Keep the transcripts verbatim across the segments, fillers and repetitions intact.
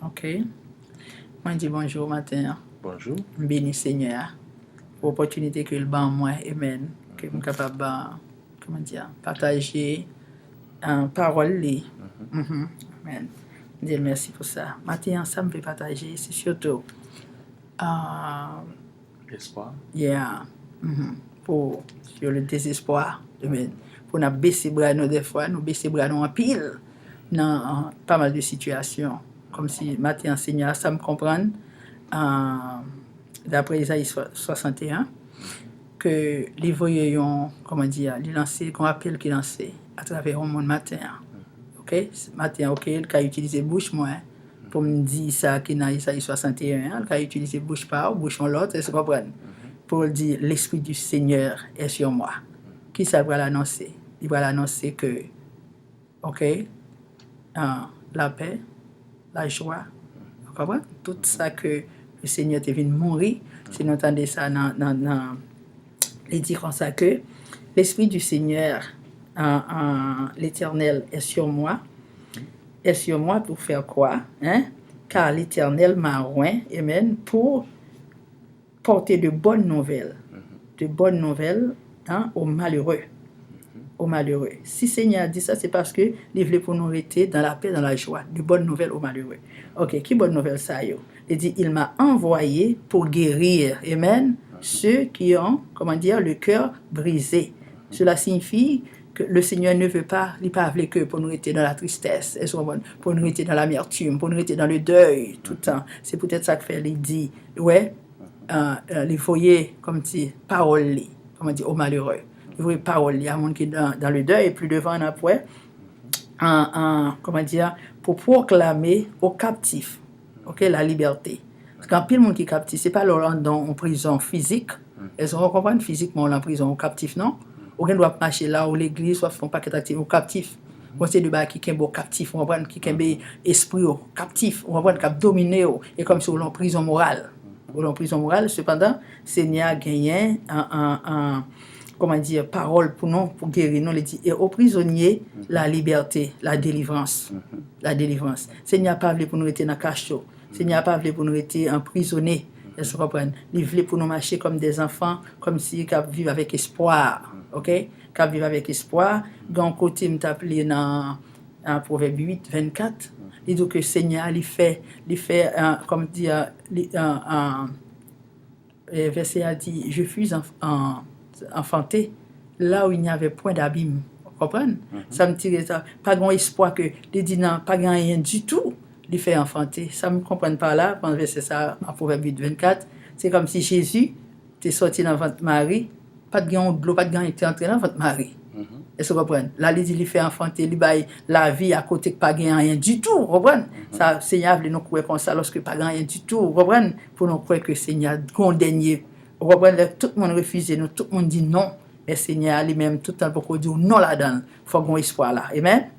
Ok. Mwen di bonjou maten an. Bonjou. M beni Senyè a pou opòtinite ke l ban mwen, amen, ke m kapab, kòman di, pataje uh, pawòl li. Mm-hmm. Amen. M di l mèsi pou sa. Maten an, sa m vle pataje, se sitou uh, espwa. Yeah. Mm-hmm. Pou yo le dezespwa. Amen. Pou n ap bese bra nou defwa, nou bese bra nou anpil nan uh, pa mal de sitiyasyon. Kòmsi maten an Senyè a, sa m konprann, uh, daprè Ezayi swasanteyen, ke li voye yon, kòman di, li lanse, yon apèl ki lanse atravè yon moun maten an. Ok? Maten an, ok, l ka itilize bouch mwen pou m di sa ki nan Ezayi swasanteyen an, l ka itilize bouch pa w, bouch yon lòt, èske w konprann? Pou l di, L'Esprit du Seigneur est sur moi. Kisa l pral anonse? Li pral anonse ke, ok, uh, lapè, lajwa, w konprann? Tout sa ke le Senyè te vin mouri, si nou tande sa nan, nan, nan li di konsa ke L'Esprit du Seigneur, uh, uh, l'Éternel est sur moi. Est sur moi pour faire quoi? Hein? Car l'Éternel m'a oint, amen, pour porter de bonnes nouvelles. De bonnes nouvelles, hein, aux malheureux. Aux malheureux. Si Senyè a di sa, se paske li vle pou nou rete dans la paix, dans la joie. De bonnes nouvelles aux malheureux. Ok, ki bonne nouvelle sa yo? Li di, il m'a envoyé pour guérir, amen, ceux qui ont, comment dire, le cœur brisé. Cela signifie que le Seigneur ne veut pas, li pa vle ke pou nou rete dans la tristesse, èske w konprann? Pou nou rete dans l'amertume, pou nou rete dans le deuil tout le temps. Se poutèt sa k fè li di, wè, uh, uh, li voye, kòmsi, pawòl li, kòman di, aux malheureux. Li voye pawòl li a moun ki dans, dans le deuil, e pi devan n ap wè, uh, uh, comment dire, pour proclamer aux captifs, ok, la liberté. Paske anpil moun ki kaptif, se pa lè w anndan yon prizon fizik. Èske w konprann? Fizikman, w nan prizon, ou kaptif, non? Ou gen dwa ap mache la, ou legliz, w ap fè yon pakèt aktivite, ou kaptif. Gon seri de bagay ki kenbe w kaptif, ou konprann, ki kenbe espri w kaptif, ou konprann, k ap domine w, e kòmsi w nan prizon moral. Ou nan prizon moral, sepandan, Senyè a genyen an, an, an, kòman di, pawòl pou nou, pou geri nou. Li di, et aux prisonniers, la liberté, la délivrance. La délivrance. Senyè a pa vle pou nou rete nan kacho. Senyè a pa vle pou nou rete anprizone. Èske w konprann? Li vle pou nou mache kòm de zanfan, kòmsi k ap viv avèk espwa. Ok? K ap viv avèk espwa. Gen yon kote m t ap li nan, nan Pwovèb uit, vennkat. Li di ke Senyè a, li fè, li fè, uh, kòm di, uh, li, uh, uh, vèsè a di, je fus enf, en, enfanté là où il n'y avait point d'abîme. Ou konprann? Sa m tire sa. Pa gen espwa ke li di nan, pa gen anyen ditou, li fè anfante. Sa m konprann pa la, nan vèsè sa, an Pwovèb uit, vennkat, se kòmsi Jezi te sòti nan vant Mari, pa t gen yon dlo, pa t gen anyen ki te antre nan vant Mari. Èske w konprann? La, li di li fè anfante, li bay lavi a kote k pa gen anyen ditou, ou konprann? Sa, Senyè a vle nou kwè konsa, lòske pa gen anyen ditou, ou konprann? Pou nou kwè ke Senyè a gon dènye, ou konprann? Lè tout moun refize nou, tout moun di non, men Senyè a li menm, tout tan l poko di w non ladan l, fòk gon espwa la. Amen?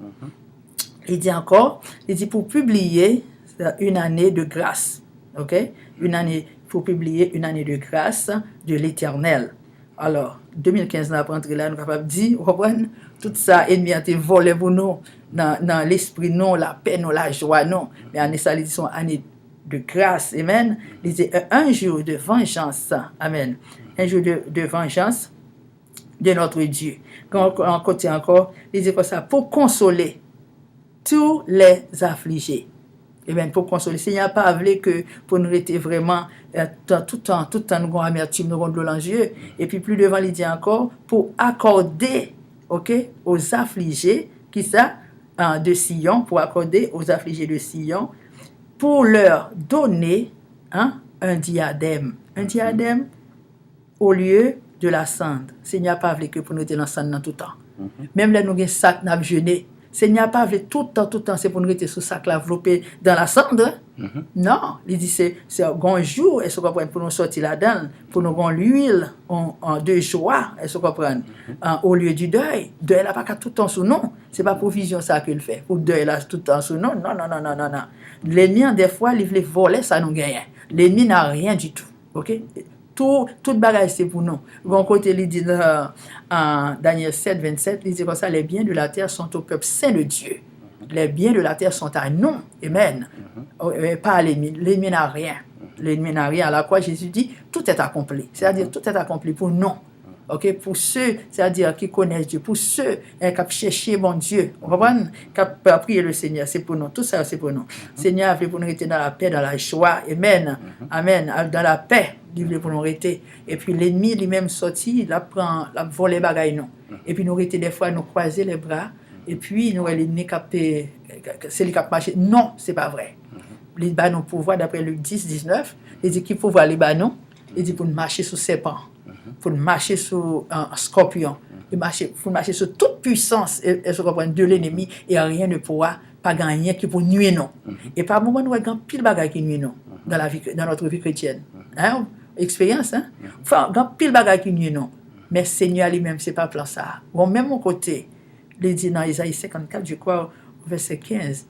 Li di ankò, li di pour publier une année de grâce. Ok? Une année, pour publier une année de grâce de l'Éternel. Alò, de mil kenz la ap rantre la, nou kapab di, ou konprann, tout sa ènmi an te vòlè pou nou, nan, nan lespri nou, lapè nou, lajwa nou. Men ane sa, li di se yon ane de gras, amen. Li di, un jour de vengeance, amen. Un jour de, de vengeance de notre Dieu. Yon kote ankò, li di konsa, pour consoler tous les affligés. Amen. Pou konsole. Senyè a pa vle ke pou nou rete vrèman, eh, tan, tout tan, tout tan nou gon amètim, nou gon dlo nan zye. Epi pli devan, li di ankò, pour accorder, ok, aux affligés, kisa? Ah, de Sion, pour accorder aux affligés de Sion, pour leur donner, hein, un diadème. Un diadème, au lieu de la cendre. Senyè a pa vle ke pou nou rete nan sann nan tout tan. Menm lè nou gen sak, n ap jene. Senyè a pa vle tout tan, tout tan, se pou nou rete sou sak la, vlope dans la cendre. Non, li di se, se gon jou, èske w konprann, pou nou sòti ladan l, pou nou gon lwil, on, on, de jwa, èske w konprann, an, au lieu du deuil. Dèy la pa ka tout tan sou nou. Se pa pwovizyon sa ke l fè, pou dèy la tout tan sou nou. Non, non, non, non, non, non. Lènmi an, dèfwa, li vle vòlè sa nou genyen. L'ennemi n'a rien du tout. Ok? Tout, tout bagay se pou nou. Gon kote li di nan, ah, Danyèl sèt, vennsèt, li di konsa, les biens de la terre sont au peuple saint de Dieu. Les biens de la terre sont à nous. Amen. Oh, euh, pas à l'ennemi. L'ennemi n'a rien. L'ennemi n'a rien. À la croix, Jésus dit, tout est accompli. C'est-à-dire, tout est accompli pour nous. Ok, pou se, sètadi ki konèt Dye, pou se, eh, k ap chèche Bondye, ou konprann? K ap, ap priye le Senyè, se pou nou, tout sa se pou nou. Senyè a vle pou nou rete dans la paix, dans la joie, amen, amen, dans la paix, li vle pou nou rete. Epi lènmi li menm sòti, l ap pran, l ap vòlè bagay nou. Epi nou rete dèfwa, nou kwaze lè bra, epi nou wè lènmi k ap, eh, se li k ap mache. Non, se pa vre. Li ba nou pouvwa, daprè Lik dis, diznèf, li di ki pouvwa li ba nou? Li di pou n mache sou sèpan, pou n mache sou, eh, skòpyon, pou n mache, pou n mache sou tout pwisans, e, èske w konprann, de lènmi, e rien ne pourra, pa gen anyen ki pou nwi nou. E pa moman nou wè gen anpil bagay ki nwi nou dans la vie, dans notre vie chrétienne. Hein? Eksperyans, hein? Fò gen anpil bagay ki nwi nou. Men Senyè a li menm, se pa plan sa. Bon, menm yon kote, li di nan Ezayi senkannkat, je crois, vèsè kenz,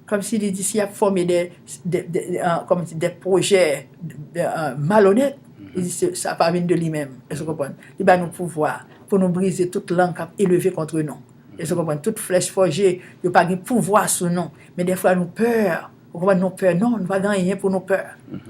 kòmsi li di, si y ap fòme de, de, de, eh, kòmsi de pwojè, de, eh, malonèt, li di, se, sa pa vin de li menm. Èske w konprann? Li ba nou pouvwa pou nou brize tout lang k ap eleve kont nou. Èske w konprann? Tout flèch fòje, yo pa gen pouvwa sou nou. Men dèfwa nou pè. Ou konprann? Nou pè. Non, nou pa gen anyen pou nou pè.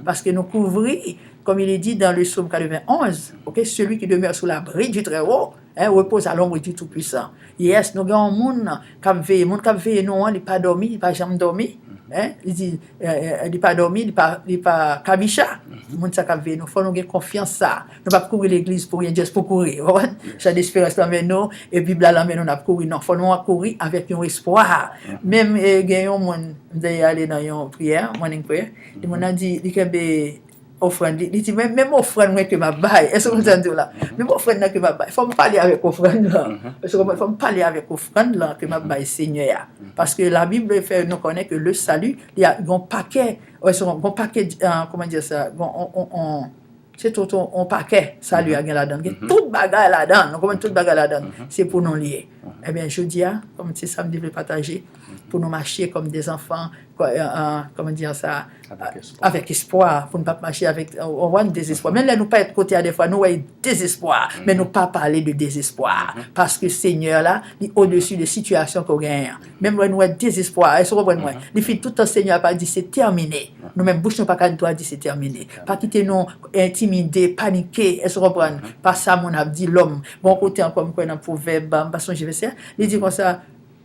Paske nou kouvri, comme il est dit dans le psaume quatre-vingt-onze, ok, celui qui demeure sous l'abri du Très-Haut, hein, repose à l'ombre du Tout-Puissant. Yes, nou gen yon moun k ap veye. Moun k ap veye nou an, li pa dòmi, li pa janm dòmi. Hein? Li di, eh, eh, li pa dòmi, li pa, li pa kabicha. Moun sa k ap veye nou, fò nou gen konfyans sa. Nou p ap kouri legliz pou rien, just pou kouri. Ou konprann? Chan desperans lan mennen nou, e Bib la lan mennen nou, n ap kouri. Non, fò nou kouri avèk yon espwa. Menm, eh, gen yon moun, m te ale nan yon priyè, morning prayer, di moun nan di, li kenbe ofrann li, li di, men, menm ofrann mwen ke m ap bay, èske w konprann sa m di w la? Menm ofrann nan ke m ap bay, fò m pale avèk ofrann lan. Èske w konprann? Fò m pale avèk ofrann lan ke m ap bay Senyè a. Paske Labib fè nou konnen ke le salut, li a yon pakè, èske w konprann? Yon pakè, eh, kòman di sa? Yon, on, on, on, se tout on, on pakè sali a gen ladan l. Gen tout bagay ladan l. Nou konprann tout bagay ladan l. Se pou nou li ye. Ebyen, jodi a, kòm se sa m te vle pataje, pou nou mache kòm de zanfan, kò-, eh, eh, kòman di sa? Avèk espwa. Avèk espwa, pou nou pa mache avèk, eh, w konprann, dezespwa. Menm lè nou parèt kote a, dèfwa, nou wè dezespwa, men nou pa pale de dezespwa. Paske Senyè la, li odesi de sitiyasyon ke w genyen an. Menm lè nou wè dezespwa, èske w konprann mwen? Li fin tout tan Senyè a pa di, se tèmine. Nou menm bouch nou pa ka dwa di se tèmine. Pa kite nou entimide, panike, èske w konprann? Pa sa moun ap di, lòm. Bon, kote ankò m kwè nan Pwovèb, m pa sonje vèsè a, li di konsa,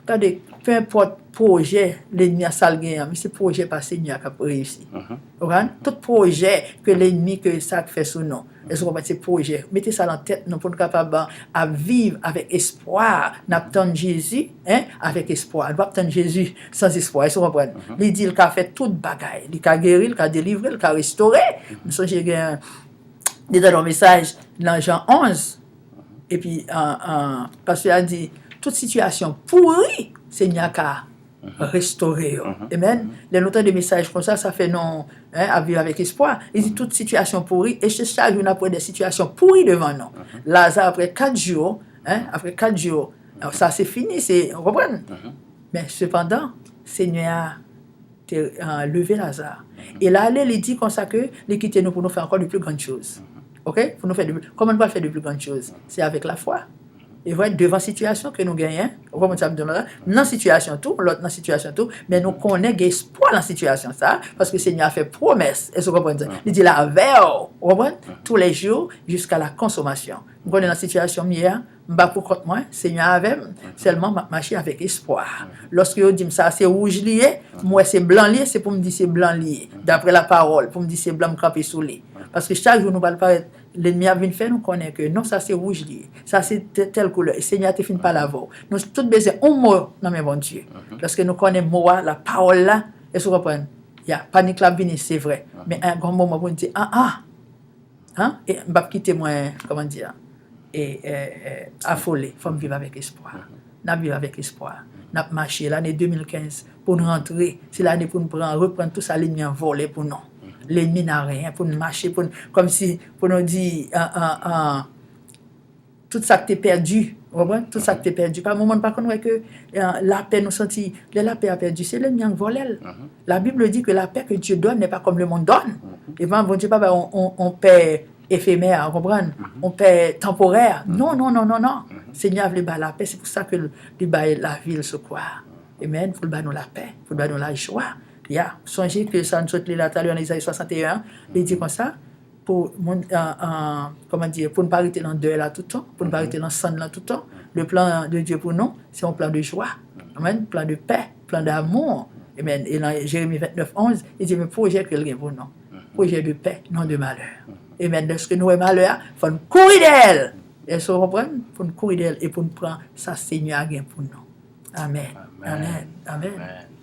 gade, peu importe pwojè lènmi a sa l genyen an, men se pwojè pa Senyè a k ap reyisi. Ou konprann? Tout pwojè ke lènmi, ke sa k fè sou nou. Èske w konprann? Se pwojè. Mete sa nan tèt nou pou nou kapab ap viv avèk espwa. N ap tann Jezi, hein, avèk espwa. Nou p ap tann Jezi san espwa. Èske w konprann? Li di l ka fè tout bagay. Li ka geri, li ka delivre, li ka restore. M sonje gen, li te nan yon mesaj nan Jan onz. Epi, eh, eh, pastè a di, tout sitiyasyon pouri, Senyè a ka restore yo. Amen. Lè nou tande mesaj konsa, sa fè nou, hein, ap viv avèk espwa. Li di tout sitiyasyon pouri, e se chak jou n ap wè de sitiyasyon pouri devan nou. Laza, apre kat jou, hein, apre kat jou, sa se fini, se, ou konprann? Men sepandan, Senyè a te, eh, leve Laza. E l ale, li di konsa ke li kite nou pou nou fè ankò de plus grandes choses. Ok? Pou nou fè de, kòman nou pral fè de plus grandes choses? Se avèk lafwa. E vre, devan sitiyasyon ke nou genyen, ou konprann sa m di w la? Nan sitiyasyon tou, lòt nan sitiyasyon tou, men nou konnen gen espwa nan sitiyasyon sa, paske Senyè a fè pwomès. Èske w konprann sa? Li di l avè w, ou konprann? Tous les jours, jusqu'à la consommation. M konnen nan sitiyasyon m ye a, m pa pou kont mwen, Senyè a avè m, sèlman m ap mache avèk espwa. Lòske yo di m sa se wouj li ye, m wè se blan li ye, se pou m di se blan li ye, daprè lapawòl, pou m di se blan, m kanpe sou li. Paske chak jou nou pral parèt, lènmi ap vin fè nou konnen ke non, sa se wouj li ye. Sa se te-, tèl koulè. E Senyè a te fin pale avè w. Nou tout bezwen yon mo nan men Bondye. Lòske nou konnen mo a, lapawòl la, èske w konprann? Ya, panik la ap vini, se vre. Men, eh, gen yon moman pou n di, ah, ah, hein? E m p ap kite mwen, kòman di, e, e, e, afole. Fò m viv avèk espwa. N ap viv avèk espwa. N ap mache. Lane de mil kenz, pou n rantre, se lane pou n pran, reprann tout sa lènmi an vòlè pou nou. Lènmi n a renyen, pou n mache, pou n, kòmsi, pou nou di, an, an, an, tout sa k te pèdi, ou konprann? Tout sa k te pèdi. Pa moman, nou pa konn wè ke, eh, lapè nou santi, lè lapè a pèdi, se lènmi an k vòlè l. La Bible dit que la paix que Dieu donne n'est pas comme le monde donne. E pa, Bondye pa bay on, on, on pè efemè, ou konprann? On pè tanporè. Non, non, non, non, non. Senyè a vle bay lapè, se pou sa ke l, li bay lavi l sou kwa a. Amen. Pou l ba nou lapè, pou l ba nou lajwa. Ya, sonje ke sa n sot li la talè nan Izayi swasanteyen an, li di konsa, pou moun, an, an, kòman di, pou n pa rete nan dèy la toutan, pou n pa rete nan sann lan toutan. Le plan de Dieu pour nous, c'est un plan de joie. Amen. Plan de paix, plan d'amour. Amen. E nan Jeremi vennèf onz, li di, men pwojè ke l gen pou nou. Pwojè de pè, non de malè. Amen. Dèske nou wè malè a, fò n kouri dèyè l. Èske w konprann? Pou n kouri dèyè l e pou n pran sa Senyè a gen pou nou. Amen. Amen. Amen.